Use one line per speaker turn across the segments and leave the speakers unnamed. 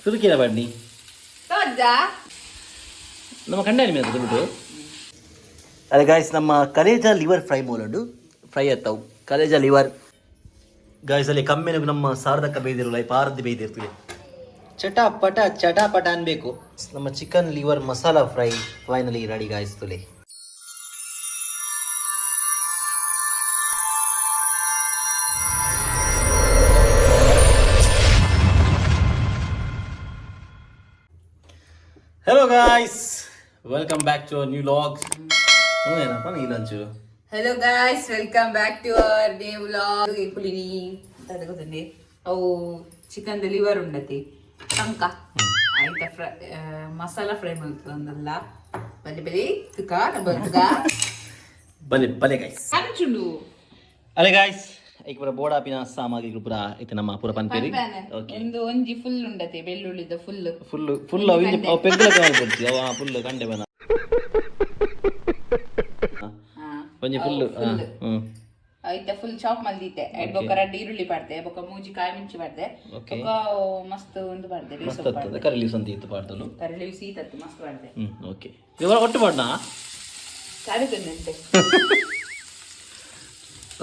ಸುರುಕಿನ ಬಡ್ನಿ
ತೋಜ್ಜಾ
ನಮ್ಮ ಕಂಡ ನಿಮ್ಮ ದುಡ್ಡು. ಅರೆ ಗಾಯ್ಸ್, ನಮ್ಮ ಕಲೇಜಾ ಲಿವರ್ ಫ್ರೈ ಮೂಲಂಡು ಫ್ರೈ ಆತಾವು ಕಲೇಜಾ ಲಿವರ್. ಗಾಯ್ಸ್, ಅಲ್ಲಿ ಕಮ್ಮಿನ ನಮ್ಮ ಸಾರದಕ್ಕ ಬೇಯ್ದಿರಲ್ಲ, ಪಾರದ್ದು ಬೇಯ್ದಿರ್ತೀವಿ. ಚಟ ಪಟ ಚಟ ಪಟ ಅನ್ಬೇಕು. ನಮ್ಮ chicken liver masala fry finally ready guys. ತುಲೆ hello guys, welcome back to new vlog. ಏನಪ್ಪ ನೀ lunch?
Hello guys, welcome back to our new vlog. ಪುಲಿನಿ ತದಗೊತ್ತಂడి, ಅವು ಚಿಕನ್ ಲಿವರ್ ಉಂಡತಿ ಟಂಕ ಆಯ್ತಾ, ಫ್ರೈ ಮಸಾಲ ಫ್ರೈ ಮಲ್ತದಲ್ಲ. ಬಲಿ ಬಲಿ ತುಕ ಬರ್ತುಕ.
ಬಲೆ ಬಲೆ ಗಾಯ್ಸ್.
ಕಂಚುಂಡು.
ಅರೆ ಗಾಯ್ಸ್, ಈಗ ಪೂರ ಬೋಡಾಪಿನ ಸಾಮಗ್ರಿಗಳು ಪೂರ ಐತೆ ನಮ್ಮ ಪೂರ ಪನ್ಪೇರಿ. ಓಕೆ.
ಒಂದು ಒಂಜಿ ಫುಲ್ ಉಂಡತಿ ಬೆಳ್ಳುಳ್ಳಿದ ಫುಲ್.
ಫುಲ್ ಫುಲ್ ಅವು ಇಂಜಿ ಅವು ಪೆಗ್ಗುಲ ಕೊಡ್ತಿ ಅವು ಫುಲ್ ಕಂಡೆ ಬನ ಒಂಜಿ ಫುಲ್. ಹ್ಮ್.
ಐತ ಫುಲ್ ಚಾಪ್ ಮಲ್ದಿತ್ತೆ. ಎಡ್ ಬೊಕ್ಕ ರಡ್ಡ್ ಈರುಳ್ಳಿ ಪಾಡ್ದೆ, ಬೊಕ್ಕ ಮೂಜಿ ಕಾಯಿ ಮಿಂಚಿ ಪಾಡ್ದೆ.
Okay.
ಬೊಕ್ಕ ಮಸ್ತ್ ಒಂದು ಪಾಡ್ದೆ.
ಮಸ್ತ್ ಆಗ್ತದೆ. ಕರಿ ಲೀವ್ಸ್ ಅಂತ ಇತ್ತು ಪಾಡ್ದಲು.
ಕರಿ ಲೀವ್ಸ್ ಈತತ್ತು ಮಸ್ತ್ ಪಾಡ್ದೆ.
ಹ್ಮ್, ಓಕೆ. ಇವಾಗ ಒಟ್ಟು ಪಾಡ್ನಾ?
ಕಾಡುತ್ತಂತೆ.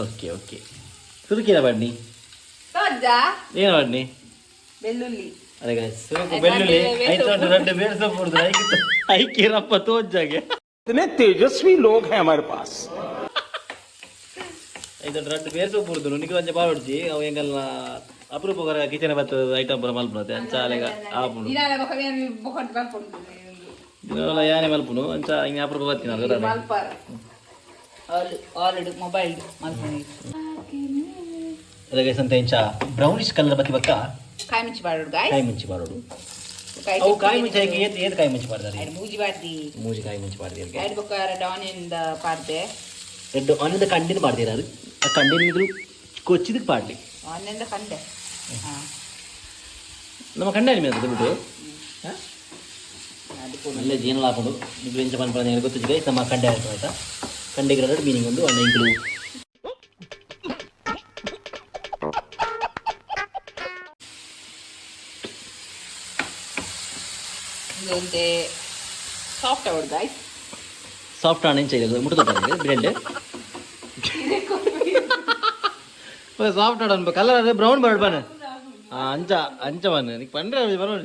Okay okay. ಸುರುಕಿನ ಬಾಡ್ನಿ.
ತೋಜ್ಜಾ.
ಏನು ಬಾಡ್ನಿ?
ಬೆಳ್ಳುಳ್ಳಿ.
ಅರೆ ಗಾಯ್ಸ್, ಸುರುಕು ಬೆಳ್ಳುಳ್ಳಿ ಐತು ಉಂಟು, ರಡ್ಡು ಬೇರೆ ಸೊಪ್ಪು ಉಂಟು. ಐಕಿ ಐಕಿರಪ್ಪ ತೋಜ್ಜಾಗೆ.
इतने तेजस्वी लोग हैं हमारे पास।
ಐದು ರಡ್ಡು ಬೇರೆ ಸೊಪ್ಪು ಉಂಟು. ನಿಕ್ಕೆ ಒಂಜಿ ಪಾಡೊಡ್ಚಿ. ಅವು ಎಂಗಲ್ನ ಅಪರೂಪ ಕಿಚನ್ ಬತ್ತದ ಐಟಮ್ ಪೂರ ಮಲ್ಪುನತೆ ಅಂಚ ಅಲೆಗ ಆಪುಂಡು.
ದಿನಾಲ ಬೊಕ್ಕ ಏನು ಬೊಕ್ಕಟ್ ಬರ್ಪುಂಡು.
ದಿನಲ ಯಾನೆ ಮಲ್ಪುನು ಅಂಚ ಹಿಂಗೆ ಅಪರೂಪ ಬತ್ತಿನ.
ಮಲ್ಪಾರ ಆಲ್ ಆಲ್ರೆಡಿ ಮೊಬೈಲ್ ಮಲ್ಪುನಿ.
ಅರೆ ಗೈಸ್, ಅಂತ ಇಂಚ ಬ್ರೌನಿಶ್ ಕಲರ್ ಬತ್ತಿ ಬಕ್ಕ
ಕಾಯಿ ಮಿಂಚಿ ಪಾಡೋಡು ಗಾಯ್ಸ್.
ಕಾಯಿ ಮುಂಚಿ ಪಾಡೋಡು. ಅವು ಕಾಯಿ ಮುಂಚಿ ಹಾಕಿ ಏತ್ ಏತ್ ಕಾಯಿ ಮುಂಚಿ ಪಾಡ್ತಾರೆ?
ಮೂಜಿ ಪಾಡ್ದಿ.
ಮೂಜಿ ಕಾಯಿ ಮುಂಚಿ ಪಾಡ್ದಿರ್.
ಐಡ್ ಬೊಕ್ಕ ರೆಡ್ ಆನಿಯನ್ ಪಾಡ್ದೆ.
ರೆಡ್ ಆನಿಯನ್ ಕಂಡಿನ ಪಾಡ್ದಿರ. ಅದು ಆ ಕಂಡಿನ ಇದ್ರು ಕೊಚ್ಚಿದಕ್ಕೆ ಪಾಡ್ಲಿ.
ಆನಿಯನ್ ಕಂಡೆ.
ನಮ್ಮ ಕಂಡ ನಿಮ್ಮ ದುಡ್ಡು ನಲ್ಲ ಜೀನಲ ಹಾಕೊಂಡು ಇಬ್ರು ಇಂಚ ಪನ್ಪನ ಗೊತ್ತಿದೆ ಗೈಸ್. ನಮ್ಮ ಕಂಡೆ ಆಯ್ತು ಆಯ್ತಾ. ಕಂಡೆಗೆ ಎರಡು ಮೀನಿಂಗ್ ಒಂದು ಅಣ್ಣ ಇಂಕ್ಲು.
ಒಂದೇ ಸಾಫ್ಟ್ ಅವಡ್ ಗಾಯ್ಸ್.
ಸಾಫ್ಟ್ ಆಣ ಇಂಚ ಇದೆ ಮುಟ್ಟದ ಬ್ರೆಡ್ ಸಾಫ್ಟ್ ಆಡ ಕಲರ್ ಅದೇ ಬ್ರೌನ್ ಬರ್ಡ್ ಬನ್ನ ಅಂಚ ಅಂಚ ಬನ್ನ ನೀ ಪಂಡ್ರೆ ಬರೋಣ.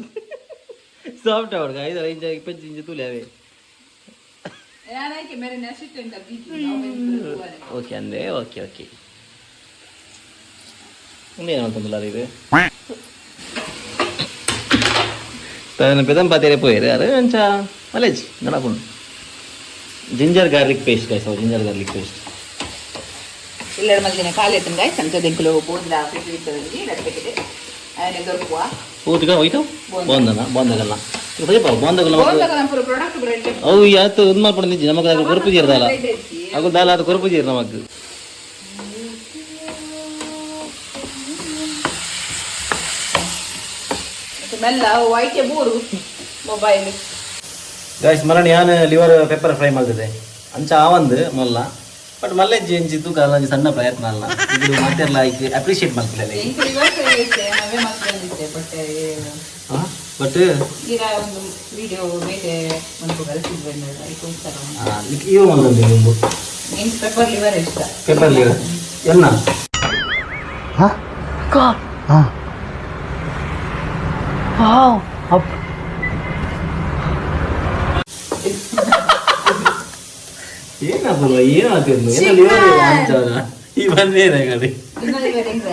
ಸಾಫ್ಟ್ ಆವಡ್ ಐದರ ಇಂಚ ಇಪ್ಪಂಚ ಇಂಚ ತೂಲೆ ಅವೇ. ಓಕೆ ಅಂದೆ. Okay okay. ಏನು ಅಂತಂದಿಲ್ಲ ಇದು ತನ್ನ ಪೆದಂ ಪಾತೇರೆ ಪೋಯಿರು ಅದು ಅಂಚ ಮಲೇಜ್ ನಡಪುಂಡು. Ginger garlic paste guys, ಅವು ಜಿಂಜರ್ ಗಾರ್ಲಿಕ್ ಪೇಸ್ಟ್.
ಇಲ್ಲಡ ಮಲ್ದಿನ ಖಾಲಿ ಆಯ್ತು ಗಾಯ್ಸ್. ಅಂಚ ದೆಂಕುಲು ಬೋಂದ ಇತ್ತದಂಜಿ ರಡ್ಪೆಕಿದೆ ಆಯನೆ ದೊರಕುವ.
ಊತಗ ಹೋಯ್ತು ಬಾಂದನ ಬಾಂದಗಲ್ಲ ಸ್ವಲ್ಪ ಬಾಂದಗಲ್ಲ.
ಬೋಂದಗ ಪೂರ ಪ್ರಾಡಕ್ಟ್ ಬ್ರೆಡ್.
ಅವು ಯಾತು ಇದು ಮಾಡ್ಕೊಂಡು ನಿಜ್ಜಿ ನಮಗ ಅದು ಕೊರಪು ಜೀರ್ದಲ್ಲ ಅಗು ದಾಲ ಅದು ಕೊರಪು ಜೀರ್ ನಮಗ್.
ಮೆಲ್ಲ ವೈಕೆ ಬೂರು ಮೊಬೈಲ್.
ಗಾಯ್ಸ್, ಮರಣ ಯಾನ್ ಲಿವರ್ ಪೆಪ್ಪರ್ ಫ್ರೈ ಮಾಡ್ತಿದ್ದೆ ಅಂಚ ಆವಂದು ಮಲ್ಲ ಬಟ್ ಮಲ್ಲೆಜ್ಜಿ ಎಂಚಿ ತೂಕ ಅಲ್ಲ ಸಣ್ಣ ಪ್ರಯತ್ನ ಅಲ್ಲ ಇದು ಮಾತೆಲ್ಲ ಐಕ್ ಅಪ್ರಿಷಿಯೇಟ್ ಮಾಡ್ತಿಲ್ಲ.
ಎಂಕ್ ಲಿವರ್ ಫ್ರೈ ಇತ್ತೆ ಅವೇ ಮಲ್ತೊಂದಿತ್ತೆ ಬಟ್
ಬಟ್
ಈಗ ಒಂದು ವಿಡಿಯೋ ಬೇರೆ ಮನ್ಪು ಕಲಿಸಿದ್ವಿ ಐಕೋಸ್ಕರ.
ಇವು ಒಂದೊಂದು ನಿಂಬು.
ಎಂಕ್ ಪೆಪ್ಪರ್ ಲಿವರ್ ಇಷ್ಟ.
ಪೆಪ್ಪರ್ ಲಿವರ್ ಎನ್ನ ಏನಪ್ಪ ಏನಾಗ್ತಿದ್ನು ಏನ ಲಿವರ್ ಅಂಚನ ಈ ಬಂದೇನೆ ಕಡೆ.
ಇನ್ನ ಲಿವರ್ ಹೆಂಗ್?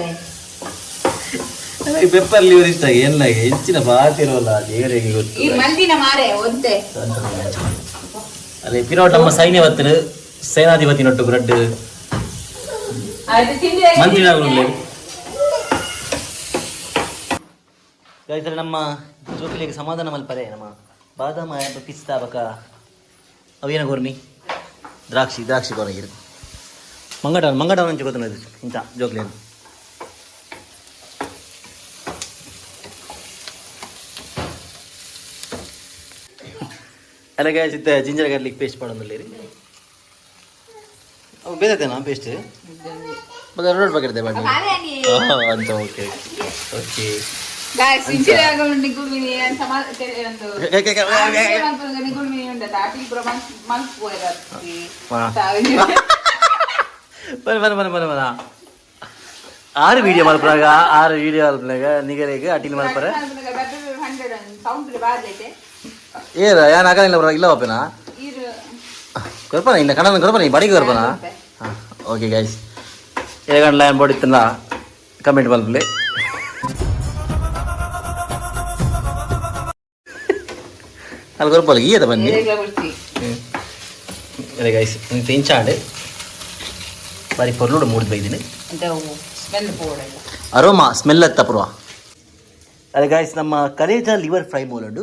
ನನಗೆ ಪೆಪ್ಪರ್ ಲಿವರ್ ಇಷ್ಟ ಏನಾಗೆ ಹೆಚ್ಚಿನ ಬಾತಿರೋಲ್ಲ ದೇವರಿಗೆ ಗೊತ್ತು.
ಈ ಮಲ್ದಿನ ಮಾರೆ ಒಂತೆ.
ಅದೇ ಪಿರೋಟ್ ನಮ್ಮ ಸೈನ್ಯವತ್ತಿನ ಸೇನಾಧಿಪತಿ ನೊಟ್ಟು ಬ್ರೆಡ್.
ಆಯ್ತು ತಿಂಡಿ.
ಮಂತ್ರಿನಾಗುಲೇ ಗಾಯ್ಸ್. ನಮ್ಮ ಜೋಕುಲಿಗೆ ಸಮಾಧಾನ ಮಲ್ಪರೆ ನಮ್ಮ ಬಾದಾಮ ಪಿಸ್ತಾ ಬಕ ಅವೇನ ಗೊರ್ನಿ ದ್ರಾಕ್ಷಿ ದ್ರಾಕ್ಷಿ ಕೊರಗಿರು ಮಂಗಟ ಮಂಗಟ ಅಂಚ ಗೊತ್ತನ ಇಂಚ ಜೋಕ್ಲೇನು. ಅಲ್ಲ ಗಾಯ್ಸ್, ಇತ್ತ ಜಿಂಜರ್ ಗಾರ್ಲಿಕ್ ಪೇಸ್ಟ್ ಮಾಡೋದಿಲ್ಲ ರೀ. ಅವು ಬೇದತೇನಾ ಪೇಸ್ಟ್ ಮತ್ತೆ ರೋಡ್ ಪ್ಯಾಕೆಟ್ ಬನ್ನಿ ಅಂತ. Okay okay.
ಗಾಯ್ಸ್ ಇಂಚಿನ ನಿಗುಲ್ ಮಿನಿ ಸಮ ಒಂದು ನಿಗುಲ್ ಮಿನಿ ಉಂಡ ತಾಟಿ ಪೂರ ಮಲ್ಪ್ ಪೋಯರ.
ಬರ ಬರ ಬರ ಬರ ಬರ ಆರು ವಿಡಿಯೋ ಮಲ್ಪನಾಗ, ಆರು ವಿಡಿಯೋ ಮಲ್ಪನಾಗ ನಿಗಲಿಗೆ ಅಟಿಲ್ ಮಲ್ಪರೆ.
ಸೌಂಡ್ ಬಾರ್ದೈತೆ.
ಏ ಯಾನ್ ಆಗಲ್ಲ ಬರ ಇಲ್ಲ ಬಾಪೇನಾ?
ಈರು.
ಕೊರ್ಪನ ಇನ್ನ ಕಣ್ಣನ ಕೊರ್ಪನ ಈ ಬಡಿಗೆ ಕೊರ್ಪನ. ಹಾಂ, ಓಕೆ ಗೈಸ್, ಏಗಂಡ್ಲ ಏನು ಬಡಿತ್ತಲ್ಲ ಕಮೆಂಟ್ ಮಲ್ಪಲೆ. ಅಲ್ಲಿ ಕೊರ್ಪಲ್ಲ ಈಯದ ಬನ್ನಿ.
ಏರೆಗ್ಲ ಬರ್ತಿ.
ಅದೇ ಗೈಸ್, ಇಂಚಾಂಡ್ ಬಾರಿ ಪೊರ್ಲುಡು ಮೂಡ್ದು ಬೈದಿನಿ.
ಅಂತ ಸ್ಮೆಲ್ ಪೋಡಲ್ಲ.
ಅರೋಮಾ ಸ್ಮೆಲ್ ಅತ್ತ ಪುರ್ವ. ಅದೇ ಗಾಯ್ಸ್, ನಮ್ಮ ಕಲೇಜಾ ಲಿವರ್ ಫ್ರೈ ಮೂಲುಂಡು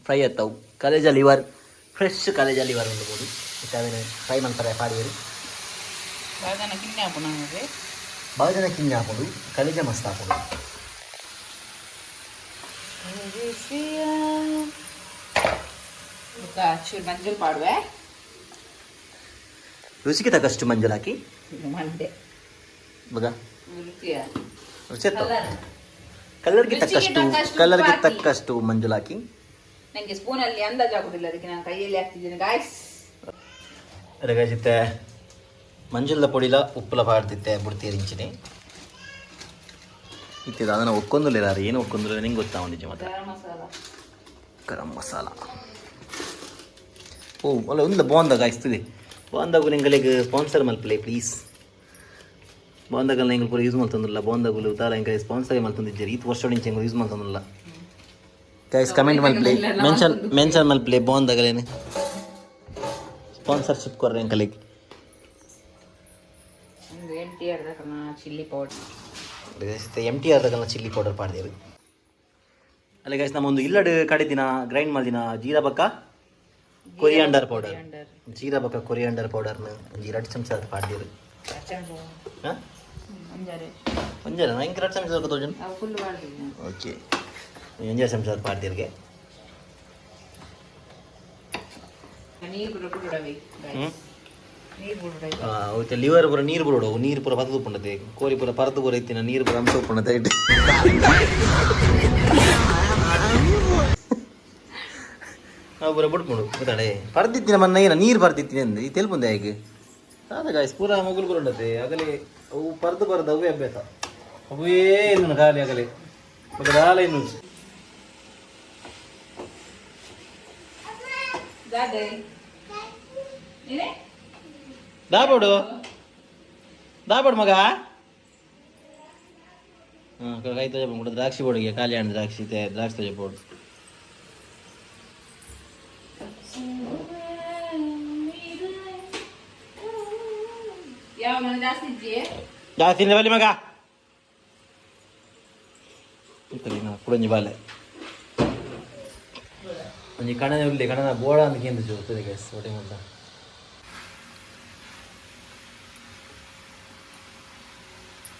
ಫ್ರೈ ಅತ್ತವು. ಕಲೇಜಾ ಲಿವರ್, ಫ್ರೆಶ್ ಕಲೇಜಾ ಲಿವರ್ ಉಂಡು ಬೋಡು. ಅವೇನು ಫ್ರೈ ಮಲ್ಪರೆ ಪಾಡಿಯರು.
ಬಾದನ ಕಿನ್ನೆ ಹಾಪುನ.
ಬಾಜನ ಕಿನ್ನೆ ಹಾಪುಂಡು, ಕಲೇಜಾ ಮಸ್ತ್ ಹಾಪುಂಡು.
ಚೂರು ಮಂಜಲ್ ಪಾಡುವೆ.
ರುಚಿಗೆ ತಕ್ಕಷ್ಟು ಮಂಜಲ್ ಹಾಕಿ.
ಮಂಡೆ.
ಮಗ.
ರುಚಿಯ.
ರುಚಿ ಅತ್ತವು. ಕಲರ್ಗೆ
ರುಚಿಗೆ
ತಕ್ಕಷ್ಟು
ತಕ್ಕಷ್ಟು
ಕಲರ್ಗೆ
ಉಪ್ಪು ಹಾಕಿ.
ತಕ್ಕಷ್ಟು ಮಂಜುಲ್ ಹಾಕಿ.
ನನಗೆ ಸ್ಪೂನ್ ಅಲ್ಲಿ ಅಂದಾಜು ಆಗುದಿಲ್ಲ, ಅದಕ್ಕೆ ನಾನು ಕೈಯಲ್ಲಿ ಹಾಕ್ತಿದ್ದೇನೆ ಗಾಯ್ಸ್.
ಅದೇ ಗಾಯ್ಸ್, ಮಂಜುಲ್ದ ಪೊಡಿಲ ಉಪ್ಪುಲ ಪಾಡ್ತಿತ್ತೆ ಬುಡ್ತೀರಿ ಇಂಚಿನೆ ಇತ್ತಿದ ಅದನ್ನ ಒಕ್ಕೊಂದುಲ್ಲ. ಏನು ಒಕ್ಕೊಂದುಲ್ಲ ನಿಂಗೆ ಗೊತ್ತಾ ಒಂದಿಜ್ಜಿ ಮಾತ್ರ.
ಗರಂ ಮಸಾಲ.
ಗರಂ ಮಸಾಲ. ಓ ಅಲ್ಲ, ಒಂದು ಬಾಂದ ಗಾಯ್ಸ್ತದೆ. ಬಾಂದಾಗು ನಿಂಗಳಿಗೆ ಸ್ಪಾನ್ಸರ್ ಮಲ್ಪಲೆ ಪ್ಲೀಸ್. ಬಾಂದಾಗಲ್ಲ ಎಂಗ್ಲು ಪೂರ ಯೂಸ್ ಮಲ್ತೊಂದುಲ್ಲ. ಬಾಂದಾಗುಲು ದಾಲ ಎಂಕಲೆ ಸ್ಪಾನ್ಸರ್ ಮಲ್ತೊಂದಿಜ್ಜೆರ್. ಈತ್ ವರ್ಷ ಇಂಚ ಎಂಗುಲು ಯೂಸ್ ಮಲ್ತೊಂದುಲ್ಲ. ಗೈಸ್, ಕಮೆಂಟ್ ಮಲ್ಪಲೆ, ಮೆನ್ಷನ್ ಮೆನ್ಷನ್ ಮಲ್ಪಲೆ. ಬಾಂದಾಗಲೇನೆ ಸ್ಪಾನ್ಸರ್ಶಿಪ್ ಕೊರ್ರೆ ಎಂಕಲೆಗ್.
ಒಂದು M T R chilli powder.
M T R ದಗಲ್ನ ಚಿಲ್ಲಿ ಪೌಡರ್ ಪಾಡ್ದೇರು. ಅಲ್ಲ ಗೈಸ್, ನಮ್ಮ ಒಂದು ಇಲ್ಲಡು ಕಡಿದಿನ ಗ್ರೈಂಡ್ ಮಲ್ದಿನ ಜೀರಾ ಬಕ್ಕ ಕೊರಿಯಾಂಡರ್ ಪೌಡರ್. ಜೀರಾ ಬಕ್ಕ ಕೊರಿಯಾಂಡರ್ ಪೌಡರ್ನ ಒಂಜಿ 2 ಚಮಚ ಪಾಡ್ದೇರು. ಹಾಂ.
ಒಂಜಾರೆ.
ಒಂಜಾರ ಎಂಕ್ 2 ಚಮಚ ತೋಜುನ್.
ಅವು ಫುಲ್ ಮಾಡ್ತೀನಿ.
ಓಕೆ, ಒಂಜಾರು ಚಮಚ ಪಾಡ್ದೇರ್ಗೆ.
ನೀರು ಕೂಡ ಬಿಡವೆ. ನೀರು ಬಿಡವೆ.
ಓಕೆ, ಲಿವರ್ ಪೂರ ನೀರು ಬರೋಡು, ನೀರು ಪೂರ ಪರದು ಉಪ್ಪುಂಡತೆ. ಕೋರಿ ಪೂರ ಪರದು ಪೂರ ಇತ್ತಿನ ನೀರು ಪೂರ ಅಂಶ ಉಪ್ಪುಂಡತೆ ಇಟ್ಟು ನಾವು ಪೂರ ಬುಡ್ಪುಂಡು ಗೊತ್ತಾಳೆ. ಪರ್ದಿತ್ತಿನ ಮನ್ನ ಏನ ನೀರು ಬರ್ದಿತ್ತಿನ ಅಂದು ಈ ತೆಲ್ಪುಂದೆ ಆಯ್ಕೆ ಸಾದ ಗಾಯ್ಸ್. ಪೂರ ಮೊಗುಲು ಪೂರ ಉಂಡತೆ. ಆಗಲೇ ಅವು ಪರ್ದು ಪರ್ದು ಅವೇ ಅಭ್ಯಾಸ, ಅವೇ ಇನ್ನು ಖಾಲಿ ಆಗಲೇ ಬೊಕ ದಾಲ ಇನ್ನು.
ದಾದೆ ಏನೇ.
ದಾಬೋಡು ದಾಬೋಡು ಮಗ. ಹಾಂ, ಕೈ ತೋಜ ದ್ರಾಕ್ಷಿ ಬೋಡಿಗೆ ಖಾಲಿ ಹಣ್ಣು ದ್ರಾಕ್ಷಿ ದ್ರಾಕ್ಷಿ ತೋಜ ಬೋಡು.
ಯಾವ ಮನೆ ಜಾಸ್ತಿ ಇಜ್ಜಿಯೇ?
ಜಾಸ್ತಿ ಇಲ್ಲ ಬಲ್ಲಿ ಮಗ. ಕುಡಂಜಿ ಬಾಲೆ ಒಂಜಿ ಕಣನೆ ಉಲ್ಲಿ ಕಣನ ಬೋಡ ಅಂತ ಕೇಂದ್ರ ಜೋತದೆ ಗೈಸ್ ಹೊಟ್ಟೆ ಮುಟ್ಟ.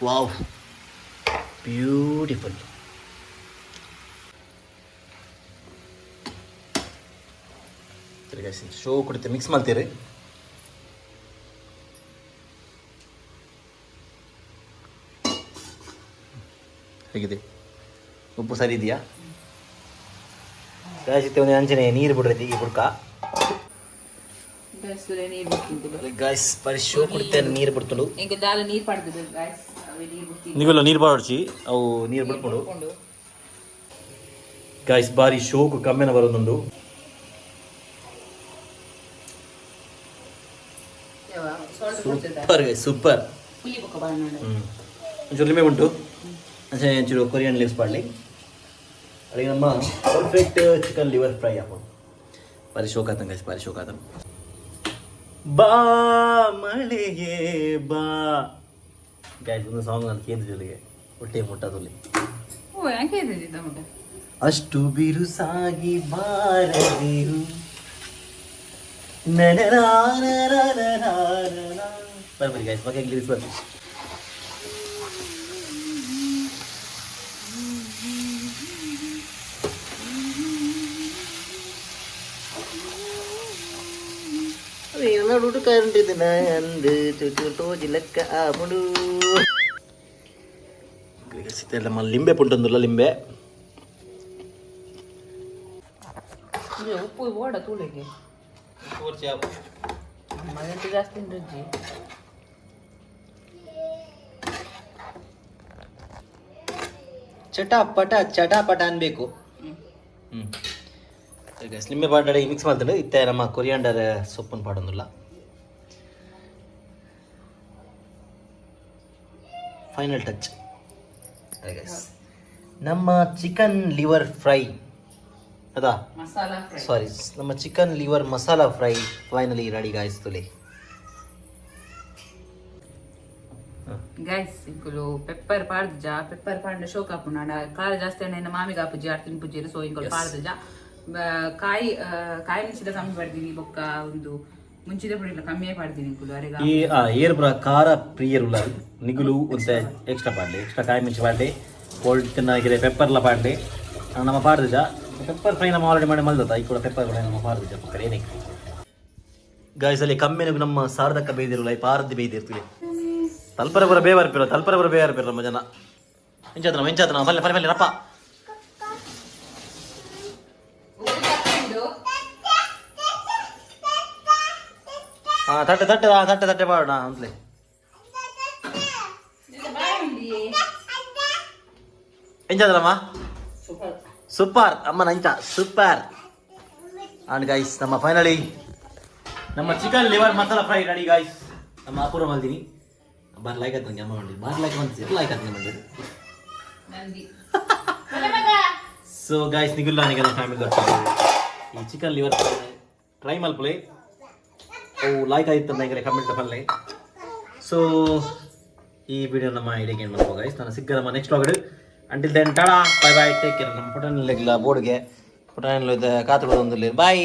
ವಾವ್, ಬ್ಯೂಟಿಫುಲ್. ಗೈಸ್, ಶೋ ಕೊಡುತ್ತೆ. ಮಿಕ್ಸ್ ಮಾಡ್ತೀರಿ. ಹೇಗಿದೆ? ಉಪ್ಪು ಸರಿ ಇದೆಯಾ? ಗಾಯ್ಸ್, ಒಂದು ಅಂಚನೆ ನೀರು ಬಿಡ್ರಿ ಈ ಬುಡ್ಕ.
ನೀರು ಬಿಡ್ತಿದ್ದು.
ಗಾಯ್ಸ್, ಪರಿ ಶೋ ಕೊಡುತ್ತೆ, ನೀರು ಬಿಡ್ತುಂಡು.
ಈಗ ದಾಲ ನೀರು ಪಡ್ದಿದ್ದು ಗಾಯ್ಸ್, ಅವೇ ನೀರು ಬಿಡ್ತಿದ್ದು.
ನೀವೆಲ್ಲ ನೀರು ಬಾಡ್ಸಿ ಅವು ನೀರು ಬಿಡ್ಕೊಂಡು. ಗಾಯ್ಸ್, ಬಾರಿ ಶೋಕು ಕಮ್ಮಿನ ಬರೋದುಂಡು. Super guys, super.
ಪುಲಿ ಬೊಕ್ಕ ಬಾಳ.
ಒಂಚೂರು ಲಿಂಬೆ ಉಂಟು, ಅಂಚನೆ ಒಂಚೂರು ಕೊರಿಯನ್ ಲೀವ್ಸ್ ಪಾಡ್ಲಿ. ಅಲ್ಲಿಗೆ ನಮ್ಮ ಪರ್ಫೆಕ್ಟ್ ಚಿಕನ್ ಲಿವರ್ ಫ್ರೈ ಹಾಕೋದು. ಬಾರಿ ಶೋಕ್ ಆತಂಗ ಗೈಸ್, ಬಾರಿ ಶೋಕ್ ಆತಂಗ. ಬಾ ಮಳೆಯೇ ಬಾ. ಗಾಯ್ಸ್, ಒಂದು ಸಾಂಗ್ ನಾನು ಕೇಂದ್ರದೊಳಗೆ ಹೊಟ್ಟೆ ಮುಟ್ಟದಲ್ಲಿ.
ಓ, ಯಾಕೆ ಇದ್ದಿದ್ದ ಮುಟ್ಟ?
ಅಷ್ಟು ಬಿರುಸಾಗಿ ಬಾರದಿರು. ಬರ್ರಿ ಬರ್ರಿ ಗಾಯ್ಸ್, ಬಗ್ಗೆ ಲಿರಿಕ್ಸ್ ಬರ್ರಿ. ನಡುಡು ಕರಂಟಿದಿನ ಅಂದು ಚುಚು ತೋಜಿಲಕ್ಕ ಆಪುಂಡು. ನಮ್ಮ ಲಿಂಬೆ ಪುಂಟೊಂದುಲ್ಲ ಲಿಂಬೆ.
ಉಪ್ಪು ಓಡ ತೂಳೆಗೆ ಅಮ್ಮಗಂತೂ ಜಾಸ್ತಿ ರುಚಿ.
ಚಟಾಪಟ ಚಟಾಪಟ ಅನ್ಬೇಕು. ನಿಂಬೆ ಪಾಡಡೆ ಮಿಕ್ಸ್ ಮಾಡ್ತಾರೆ. ಇತ್ತೆ ನಮ್ಮ ಕೊರಿಯಾಂಡರ್ ಸೊಪ್ಪನ್ನು ಪಾಡೊಂದಿಲ್ಲ. ಫೈನಲ್ ಟಚ್ ಗೈಸ್, ನಮ್ಮ ಚಿಕನ್ ಲಿವರ್ ಫ್ರೈ ಅದಾ?
ಮಸಾಲಾ ಫ್ರೈ.
ಸಾರಿ, ನಮ್ಮ chicken liver masala fry finally ready guys. ತುಲೆ.
ಗೈಸ್, ಇಂಕುಲು ಪೆಪ್ಪರ್ ಪಾಡ್ದುಜ. ಪೆಪ್ಪರ್ ಪಾಂಡ ಶೋಕ್ ಆಪುಂಡು. ಆಂಡ ಖಾರ ಜಾಸ್ತಿ ಆಂಡ ಎನ್ನ ಮಾಮಿಗೆ ಆಪುಜಿ, ಆರ್ ತಿನ್ಪುಜೆರ್. ಸೊ ಇಂಕುಲು ಪಾಡ್ದುಜ. ಕಾಯಿ ಕಾಯಿ ಮುಂಚಿದ ಕಮ್ಮಿ ಪಾಡ್ದಿನಿ. ಬೊಕ್ಕ ಒಂದು ಮುಂಚಿದ ಪುಡಿ ಕಮ್ಮಿಯೇ ಪಾಡ್ದಿನಿ ಇಂಕುಲು ಅರೆಗ.
ಈ ಏರ್ ಪುರ ಖಾರ ಪ್ರಿಯರ್ ಉಲ್ಲ ನಿಗುಲು ಒಂತೆ ಎಕ್ಸ್ಟ್ರಾ ಪಾಡ್ಲೆ, ಎಕ್ಸ್ಟ್ರಾ ಕಾಯಿ ಮಿರ್ಚಿ ಪಾಡ್ಲೆ, ಕೋಲ್ಡ್ ತಿನ್ನಾಗಿರೆ ಪೆಪ್ಪರ್ಲ ಪಾಡ್ಲೆ. ನಮ್ಮ ಪಾಡ್ದುಜ ಪೆಪ್ಪರ್ ಫ್ರೈ. ನಮ್ಮ ಆಲ್ರೆಡಿ ಮಾಡಿ ಮಲ್ದತ್ತ. ಈ ಕೂಡ ಪೆಪ್ಪರ್ ಕೂಡ ನಮ್ಮ ಪಾಡ್ದುಜ ಪಕ್ಕಡೆ. ಏನಕ್ಕೆ ಗಾಯ್ಸ್, ಅಲ್ಲಿ ಕಮ್ಮಿನಗು ನಮ್ಮ ಸಾರದಕ್ಕ ಬೇಯ್ದಿರಲ್ಲ, ಈ ಪಾರದ್ದು ಬೇಯ್ದಿರ್ತೀವಿ. ತಲ್ಪರ ಪುರ ಬೇವಾರ್ಪಿರ, ತಲ್ಪರ ಪುರ ಬೇವಾರ್ಪಿರ ನಮ್ಮ ಜನ. ಎಂಚಾತನ ಎಂಚಾತನ ಫಲ್ಲೆ ಫಲ್ಲೆ ಫಲ್ಲೆ ರಪ್ಪ. ಹಾ, ತಟ್ಟೆ ತಟ್ಟೆ, ಆ ತಟ್ಟೆ ತಟ್ಟೆ ಪಾಡೋಣ ಅಂತಲೇ. ಎಂಚಾದ್ರಮ್ಮ? ಸೂಪರ್ ಅಮ್ಮ, ನಂಚ ಸೂಪರ್. ಅಂಡ್ ಗೈಸ್, ನಮ್ಮ ಫೈನಲಿ ನಮ್ಮ chicken liver masala fry ready guys. ನಮ್ಮ ಅಪೂರ್ವ ಮಲ್ದಿನಿ ಬಾರ್ ಲೈಕ್ ಆಯ್ತು ನಂಗೆ. ಅಮ್ಮ ಮಾಡಿ ಬಾರ್ ಲೈಕ್ ಬಂತು, ಲೈಕ್ ಆಯ್ತು ನಮ್ಮ.
ನಂದಿ.
ಸೊ ಗೈಸ್, ನಿಗುಲ್ಲ ನಿಗಲ ಫ್ಯಾಮಿಲಿ ಈ ಚಿಕನ್ ಲಿವರ್ ಟ್ರೈ ಮಲ್ಪುಲೆ. ಅವು ಲೈಕ್ ಆಯ್ತು ನಂಗೆ ಕಮೆಂಟ್ ಪಲ್ಲೆ. ಸೊ ಈ ವಿಡಿಯೋ ನಮ್ಮ ಇಡೀ ಏನು ಮಾಡ್ಕೋ ಗೈಸ್. ನಾನು ಸಿಕ್ಕ ನಮ್ಮ next vlog. Until then, tata, bye bye, take care. ನಮ್ಮ ಪುಟನಿಲ್ಲ ಬೋರ್ಡ್ಗೆ ಪುಟನಿಲ್ಲ ಕಾತುಡು. ಬಾಯ್.